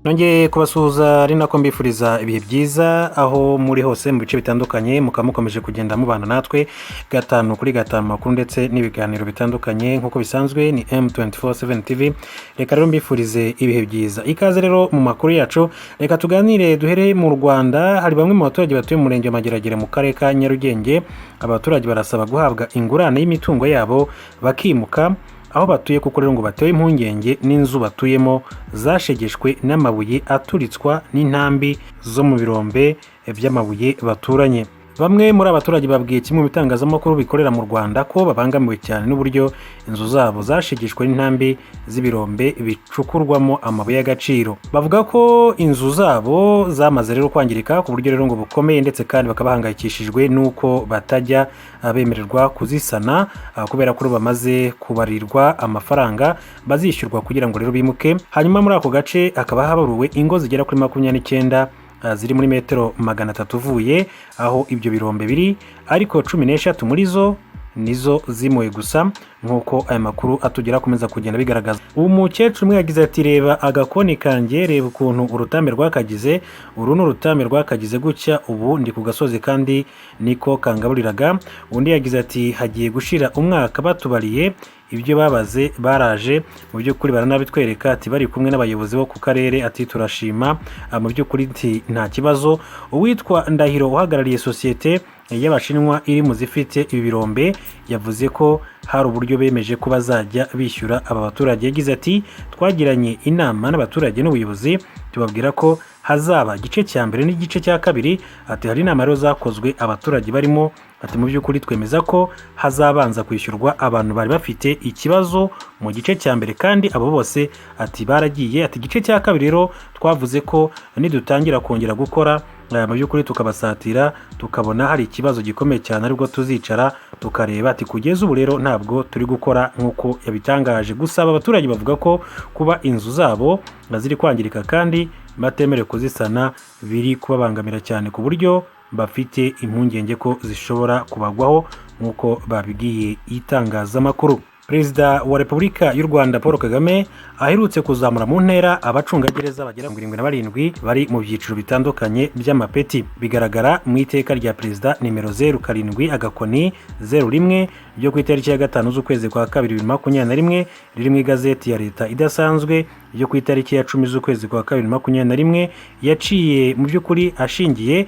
Nongeye kubasuhuza ari nako mbifuriza ibihe byiza aho muri hose mu bice bitandukanye, mukaba mukomeje kugenda mubana natwe gatanu kuri gatanu, makuru ndetse n'ibiganiro bitandukanye. Nk'uko bisanzwe ni M247 TV. Reka rero mbifurize ibihe byiza, ikaze rero mu makuru yacu. Reka tuganire duhere mu Rwanda. Hari bamwe mu baturage batuye mu murenge wa Mageragere mu karere ka Nyarugenge. Abaturage barasaba guhabwa ingurane y'imitungo yabo bakimuka aho batuye, kuko rero ngo batewe impungenge n'inzu batuyemo zashegeshwe n'amabuye aturitswa n'intambi zo mu birombe by'amabuye baturanye. Bamwe muri abaturage babwiye kimwe mu bitangazamakuru bikorera mu Rwanda ko babangamiwe cyane n'uburyo inzu zabo zashegeshwe n'intambi z'ibirombe bicukurwamo amabuye y'agaciro. Bavuga ko inzu zabo zamaze rero kwangirika ku buryo rero ngo bukomeye, ndetse kandi bakaba bahangayikishijwe n'uko batajya bemererwa kuzisana kubera ko bamaze kubarirwa amafaranga bazishyurwa kugira ngo rero bimuke. Hanyuma muri ako gace hakaba habaruwe ingo zigera kuri 29 ziri muri metero 300 uvuye aho ibyo birombe biri, ariko 13 muri zo nizo zimuwe gusa, nk'uko aya makuru atugera akomeza kugenda bigaragaza. Umukecuru umwe yagize ati: "Reba agakoni kanjye, reba ukuntu urutambi rwakagize. Uru ni urutambi rwakagize gutya. Ubu ndi ku gasozi kandi niko kangaburiraga." Undi yagize ati: "Hagiye gushira umwaka batubariye ibyo babaze. Baraje mu by'ukuri baranabitwereka," ati, "bari kumwe n'abayobozi bo ku karere," ati, "turashima mu by'ukuri," nti, "nta kibazo." Uwitwa Ndahiro uhagarariye sosiyete y'Abashinwa iri mu zifite ibi birombe yavuze ko hari uburyo bemeje ko bazajya bishyura aba baturage. Yagize ati: "Twagiranye inama n'abaturage n'ubuyobozi, tubabwira ko hazaba igice cya mbere n'igice cya kabiri," ati, "hari inama rero zakozwe abaturage barimo," ati, "mu by'ukuri twemeza ko hazabanza kwishyurwa abantu bari bafite ikibazo mu gice cya mbere, kandi abo bose," ati, "baragiye." Ati: "Igice cya kabiri rero twavuze ko nidutangira kongera gukora mu by'ukuri tukabasatira, tukabona hari ikibazo gikomeye cyane, aribwo tuzicara tukareba." Ati: "Kugeza ubu rero ntabwo turi gukora," nk'uko yabitangaje. Gusa aba baturage bavuga ko kuba inzu zabo ziri kwangirika kandi batemerewe kuzisana biri kubabangamira cyane, ku buryo bafite impungenge ko zishobora kubagwaho, nk'uko babibwiye itangazamakuru. Perezida wa Repubulika y'u Rwanda Paul Kagame aherutse kuzamura mu ntera abacungagereza bagera ku 77 bari mu byiciro bitandukanye by'amapeti. Bigaragara mu iteka rya Perezida nimero 07-01 ryo ku itariki ya 5 z'ukwezi kwa kabiri 2021, riri mu igazeti ya Leta idasanzwe ryo ku itariki ya 10 z'ukwezi kwa kabiri 2021, yaciye mu by'ukuri ashingiye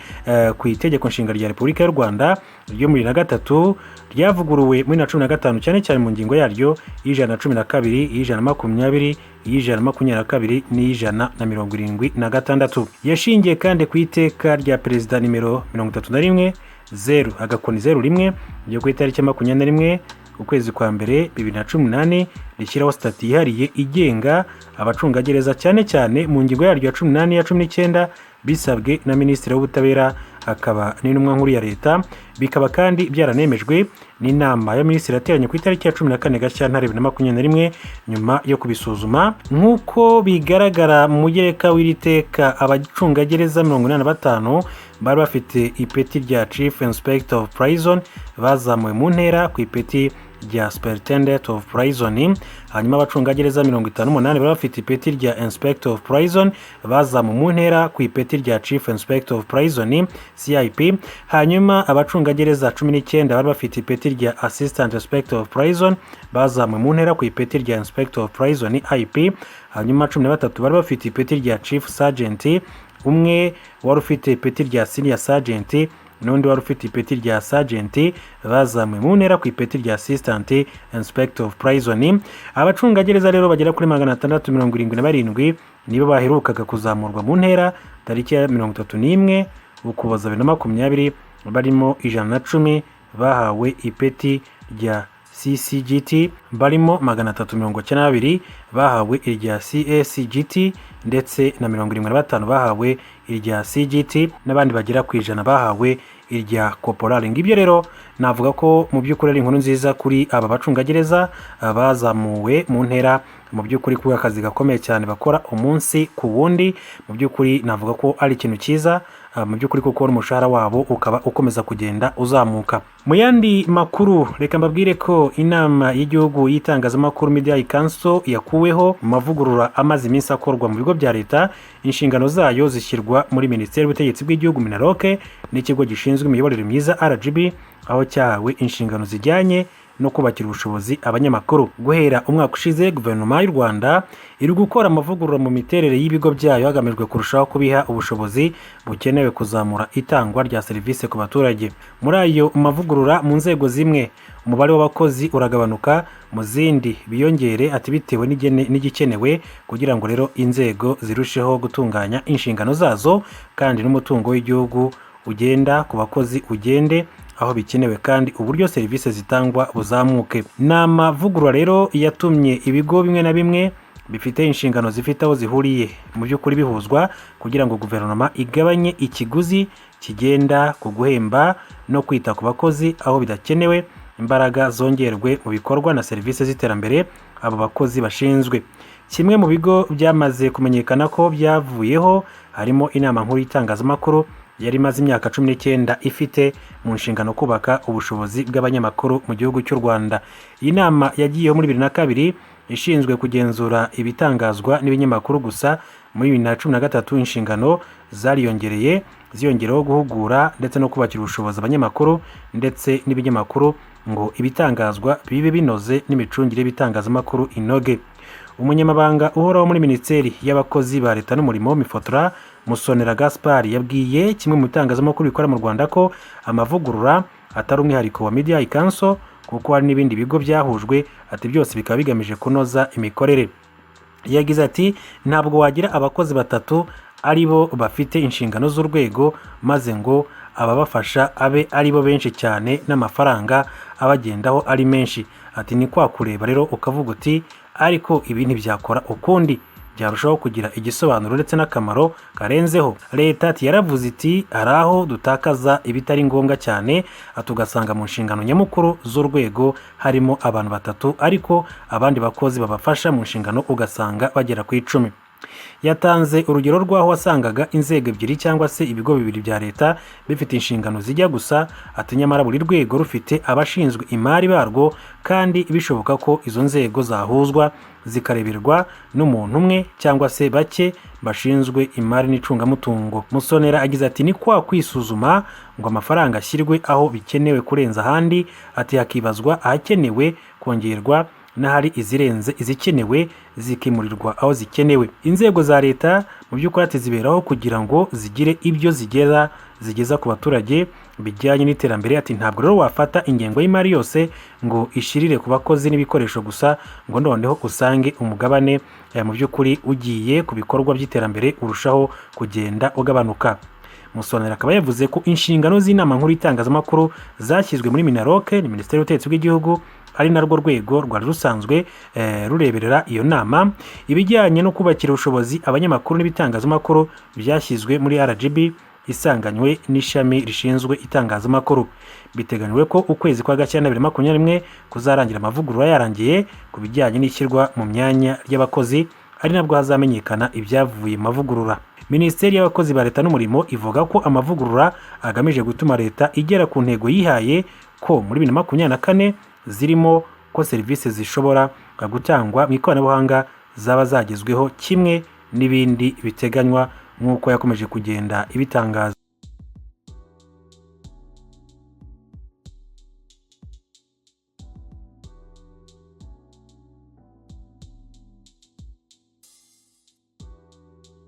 ku itegeko nshinga rya Repubulika y'u Rwanda ryo muri na 3 ryavuguruwe muri na 15, cyane cyane mu ngingo yaryo y'112, y'120, y'122 n'y'176. Yashingiye kandi ku iteka rya Perezida nimero 310-01 ryo ku itariki ya 21 ukwezi kwa mbere 2018, rishyiraho sitati yihariye igenga abacungagereza, cyane cyane mu ngingo yaryo ya 18, ya 19, bisabwe na Minisitiri w'Ubutabera akaba n'intumwa nkuru ya Leta. Bikaba kandi byaranemejwe n'inama ya minisitiri yateranye ku itariki ya 14 Gashyantare 2021 nyuma yo kubisuzuma. Nk'uko bigaragara mu mugereka w'iri teka, abacungagereza 85 bari bafite ipeti rya Chief Inspector of Prison bazamuwe mu ntera ku ipeti rya Superintendent of Prison. Hanyuma abacungagereza 58 bari bafite ipeti rya Inspector of Prison bazamuwe mu ntera ku ipeti rya Chief Inspector of Prison, CIP. Hanyuma abacungagereza 19 bari bafite ipeti rya Assistant Inspector of Prison bazamuwe mu ntera ku ipeti rya Inspector of Prison, IP. Hanyuma 13 bari bafite ipeti rya Chief Sergeant, umwe wari ufite ipeti rya Senior Sergeant n'undi wari ufite ipeti rya Sergeant bazamuwe mu ntera ku ipeti rya Assistant Inspector of Prison. Abacungagereza rero bagera kuri 677 nibo baherukaga kuzamurwa mu ntera tariki ya 31 Ukuboza 2020, barimo 110 bahawe ipeti rya CCGT, barimo 392 bahawe irya CACGT, ndetse na 75 bahawe irya CGT, n'abandi bagera ku 100 bahawe irya Corporal. Ngibyo rero, navuga ko mu by'ukuri ari inkuru nziza kuri aba bacungagereza bazamuwe mu ntera, mu by'ukuri kuko akazi gakomeye cyane bakora umunsi ku wundi, mu by'ukuri navuga ko ari ikintu cyiza. Mu by'ukuri kuko n'umushahara wabo ukaba ukomeza kugenda uzamuka. Mu yandi makuru, reka mbabwire ko inama y'igihugu y'itangazamakuru, Media Council, yakuweho mu mavugurura amaze iminsi akorwa mu bigo bya leta. Inshingano zayo zishyirwa muri Minisiteri y'Ubutegetsi bw'Igihugu, MINALOC, n'ikigo gishinzwe imiyoborere myiza, RGB, aho cyahawe inshingano zijyanye no kubakira ubushobozi abanyamakuru. Guhera umwaka ushize, guverinoma y'u Rwanda iri gukora amavugurura mu miterere y'ibigo byayo, hagamijwe kurushaho kubiha ubushobozi bukenewe kuzamura itangwa rya serivisi ku baturage. Muri ayo mavugurura, mu nzego zimwe umubare w'abakozi uragabanuka, mu zindi biyongere, ati bitewe n'igikenewe kugira ngo rero inzego zirusheho gutunganya inshingano zazo, kandi n'umutungo w'igihugu ugenda ku bakozi ugende aho bikenewe, kandi uburyo serivisi zitangwa buzamuke. Ni amavugurura rero yatumye ibigo bimwe na bimwe bifite inshingano zifite aho zihuriye mu by'ukuri bihuzwa, kugira ngo guverinoma igabanye ikiguzi kigenda ku guhemba no kwita ku bakozi aho bidakenewe, imbaraga zongerwe mu bikorwa na serivisi z'iterambere abo bakozi bashinzwe. Kimwe mu bigo byamaze kumenyekana ko byavuyeho harimo inama nkuru y'itangazamakuru, yari imaze imyaka 19 ifite mu nshingano kubaka ubushobozi bw'abanyamakuru mu gihugu cy'u Rwanda. Iyi nama yagiyeho muri 2002, ishinzwe kugenzura ibitangazwa n'ibinyamakuru gusa. Muri 2013 inshingano zariyongereye, ziyongeraho guhugura ndetse no kubakira ubushobozi abanyamakuru ndetse n'ibinyamakuru, ngo ibitangazwa bibe binoze n'imicungire y'ibitangazamakuru inoge. Umunyamabanga uhoraho muri Minisiteri y'Abakozi ba Leta n'Umurimo, MIFOTRA, Musonera Gaspard, yabwiye kimwe mu bitangazamakuru bikora mu Rwanda ko amavugurura atari umwihariko wa Media Council, kuko hari n'ibindi bigo byahujwe, ati byose bikaba bigamije kunoza imikorere. Yagize ati: "Ntabwo wagira abakozi batatu ari bo bafite inshingano z'urwego, maze ngo ababafasha abe ari bo benshi cyane n'amafaranga abagendaho ari menshi." Ati ni kwa kureba rero ukavuga uti ariko ibi ntibyakora ukundi, byarushaho kugira igisobanuro ndetse n'akamaro karenzeho. Leta ati yaravuze iti hari aho dutakaza ibitari ngombwa cyane, tugasanga mu nshingano nyamukuru z'urwego harimo abantu batatu, ariko abandi bakozi babafasha mu nshingano ugasanga bagera ku 10. Yatanze urugero rw'aho wasangaga inzego ebyiri cyangwa se ibigo bibiri bya leta bifite inshingano zijya gusa, ati nyamara buri rwego rufite abashinzwe imari barwo, kandi bishoboka ko izo nzego zahuzwa zikareberwa n'umuntu umwe cyangwa se bake bashinzwe imari n'icungamutungo. Musonera agize ati: "Ni kwa kwisuzuma ngo amafaranga ashyirwe aho bikenewe kurenza ahandi." Ati hakibazwa ahakenewe kongerwa n'ahari izirenze izikenewe, zikimurirwa aho zikenewe. Inzego za leta mu by'ukuri ati ziberaho kugira ngo zigire ibyo zigeza ku baturage bijyanye n'iterambere. Ati ntabwo rero wafata ingengo y'imari yose ngo ishirire ku bakozi n'ibikoresho gusa, ngo noneho usange umugabane mu by'ukuri ugiye ku bikorwa by'iterambere urushaho kugenda ugabanuka. Musonera akaba yavuze ko inshingano z'inama nkuru y'itangazamakuru zashyizwe muri MINALOC, ni Minisiteri y'Ubutegetsi bw'Igihugu, ari narwo rwego rwari rusanzwe rureberera iyo nama. Ibijyanye no kubakira ubushobozi abanyamakuru n'ibitangazamakuru byashyizwe muri RGB, isanganywe n'ishami rishinzwe itangazamakuru. Biteganyijwe ko ukwezi kwa Gashyantare 2021 kuzarangira amavugurura yarangiye ku bijyanye n'ishyirwa mu myanya ry'abakozi, ari nabwo hazamenyekana ibyavuye mu mavugurura. Minisiteri y'Abakozi ba Leta n'Umurimo ivuga ko amavugurura agamije gutuma leta igera ku ntego yihaye ko muri 2024, zirimo ko serivisi zishobora gutangwa mu ikoranabuhanga zaba zagezweho, kimwe n'ibindi biteganywa, nk'uko yakomeje kugenda ibitangaza.